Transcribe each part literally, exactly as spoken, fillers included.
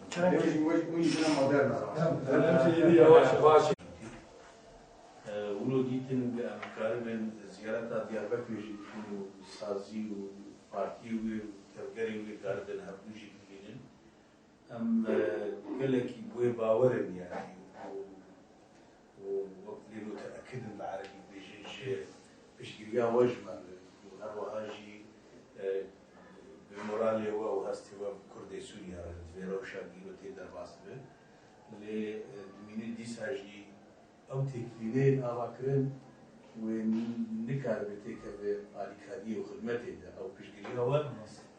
Çerek. Wî, wî, wî jina moderna. Yavaş yavaş. Wilo dîtin em karibin ziyareta Diyarbekirê jî bikin û sazî û partiyê wê û tevgerê wê karibin hevdû jî bibînin. Em, e, gelekî bi wê bawer in, yanî, û, û wek lê muteekid in bi erebî dibêjin, ji piştgiriya we ji me re û her wiha jî, e, bi moralê we û hestê we bi Kurdê Sûriye re di vê rewşa îro tê derbas dibe. Lê, e, dimîne dîsa jî ew têkilîneyên ava kirin, wê nikaribe têkeve alîkariyê û xidmetê de. Ew piştgiriya we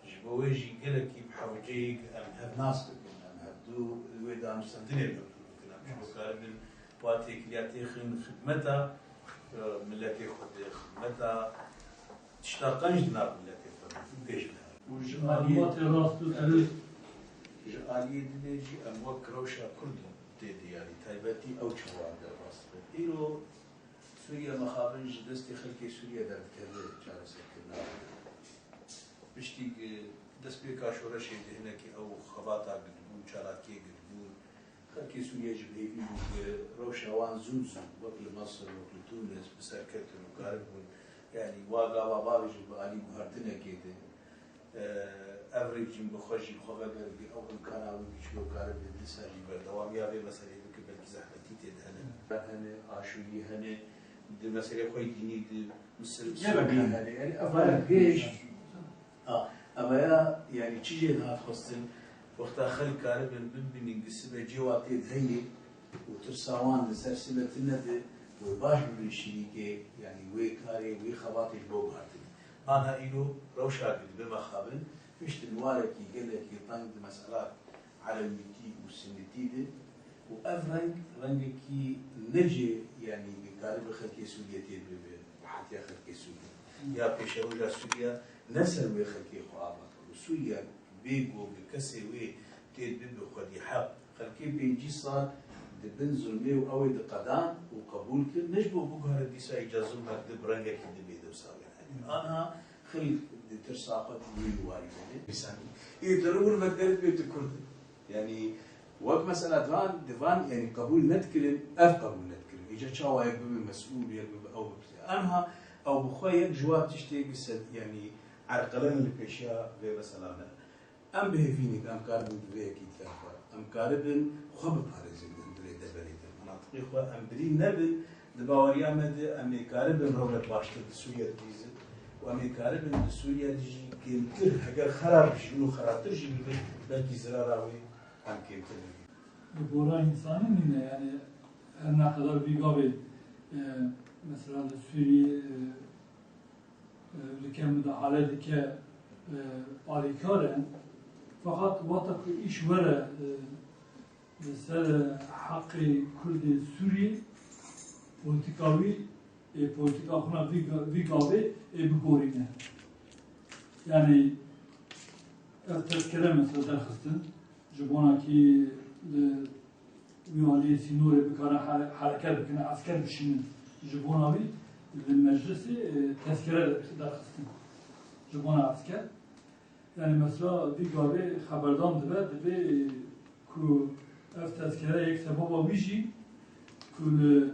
ji bo wê jî gelekî bi hewceyî em hev nas bikin, em hevdû wê danûstendinê mewcûd bikin. Em ji bo karibin wa têkiliya têxin xidmeta, e, miletê xwe de, xidmeta tişta qenc di nav miletê xwe de pêş biherin. Û ji aliyê, malûmatê rast û dirust. Ji aliyê dinê jî em wek rewşa Kurd tê diyarî, taybetî ew çawa em derbas dibin. Îro Sûriye mixabin ji destê xelkê Sûriye derdikeve çareserkirina. Piştî, e, destpêka şoreşê de hinekî ew xebata girtibûn, çalakiyê girtibûn. Xelkê Sûriye jî bi hêvî bû ku rewşa wan zû bi zû, wek li Mesir, wek li Tûnis, bi ser ketin û karibûn, yanî wa gava bavêjin bi alî guhertinekê de. Ev rêk jî bi xwe jî xwe veger bi ew imkana wî bi çilo karibe dîsa jî berdewamiya vê meseleyê bike, belkî zehmetî tê de hene. Hene, aşûrî hene, di meselê xwe yê dînî di Misir, Sûrî hene. Yanî ev hene pêş. Ha, ev ya, yanî çi jê dihat xwestin, wexta xelk karibin bibînin ki sibe cê wa tê de heye û tirsa wan li ser sibe tune be, wê baş bibin şirîkê, yanî wê karê, wê xebatê ji bo guhertin. Anha îro rewşa ku dibe mexabin, pişt di warekî gelekî teng di mesela erebîtî û sinîtî de û ev reng, rengekî necê, yanî ku karibe xelkê Sûriyê tê bibe, rehetiya xelkê Sûriyê. Ya pêşeroja Sûriye ne ser wê xelkê xwe ava kir û Sûriye bê ku bi kesê wê tê bibe xwedî heq. Xelkê pêncî sal di bin zulmê û ew ê diqedan û qebûl kir, ne ji bo biguhere dîsa îca zulmek di bi rengekî di bê dewsa wê. Anha xelk di tirsa xwe di wî warî de ne. Îsanî. Ê di rû vir vedigerî bê tu Kurd î. Yanî wek mesela divan, divan, yanî qebûl nedikirin, ev qebûl nedikirin. Îca çawa yek bibe mesûl, yek bibe ew bipirse. Anha ew bi xwe yek ji wa tiştê bi se-, yanî erqelen li pêşiya vê mesela me. Em bi hêvî ne ku em karibin bi vê yekîtiya xwe, em karibin xwe biparêzin di vê deverê de. Menatiqê xwe em birîn nebin, di baweriya me de em ê karibin rewnek baştir di Sûriye de bîzin û em ê karibin di Sûriye de jî kêmtir, heger xerab jî bin û xerabtir jî bibin, belkî zirara wê em kêmtir bibînin. Bi gora însanî nîne, yanî her ne qedar vî gavê, e, mesela li Sûriyê, e, e, dike, mudahale dike, e, alîkar e. Feqet wexta ku îş were, e, li ser heqê Kurdê Sûriyê, polîtîka wî, ê polîtîka xwe vî ga-, vî gavê ê bigorîne. Yanî ev tezkere mesela derxistin, ji bona kî li wî aliyê sînorê bikare here-, hereket bikine, esker bişînin. Ji bona wî li meclisê, e, tezkere derxistin ji bona esker. Yanî mesela vî gavê xeberdan dibe, dibê, e, ku ev tezkere yek sebaba wî jî ku li,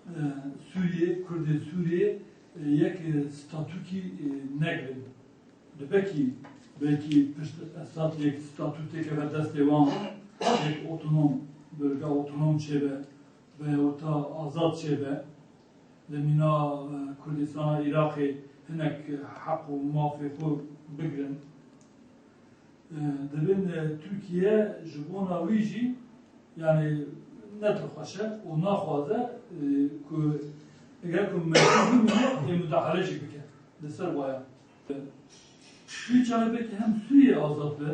e, Sûriyê, Kurdê Sûriyê, e, yek, e, statûkî, e, negirin. Di belkî, belkî pişt Esad yek statû têkeve destê wan, yek otonom, bölge otonom çêbe, veyahûta azad çêbe, li mîna, e, Kurdistana Iraqê hinek heq û mafê xwe bigrin. E, dibin, e, Tirkiye ji bona wî jî, yanî ne pir xweş e û naxwaze, e, ku eger ku mecbûr bimîne, ê mudahale jî bike li ser waya. Wî çaxê belkî hem Sûriye azad be,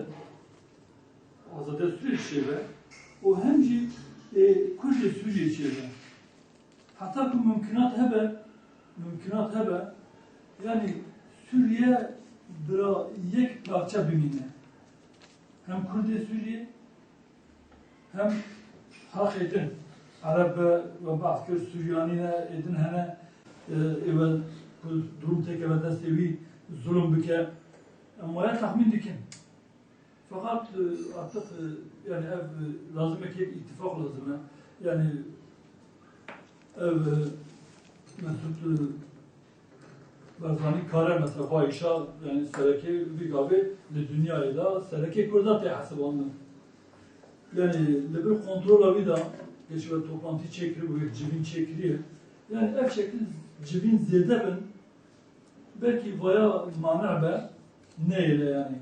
azadiya Sûriye çêbe û hem jî, e, Kurdê Sûriye çêbe. Heta ku mumkinat hebe, mumkinat hebe, yanî Sûriye bira yek parçe bimîne. Hem Kurdê Sûriye, hem xelkê din, Ereb be, we behs kir, Suryanî ne, ê din hene, e, ê we ku durum têkeve destê wî zulm bike. Em waya texmîn dikin. Feqat, e, artık, e, yani ev, e, lazim e ki îttifak lazim e. Yani ev, e, Mesut, e, Barzanî kare mesela xwe îşa, yani serekê vî gavê li dinyayê de serekê Kurda tê hesibandin. Yani li bir kontrola wî de geçiver toplantî çêkirî û yek civîn çêkiriye. Yani ev şekil civîn zêde bin, belkî vaya mane be, neyê le yani.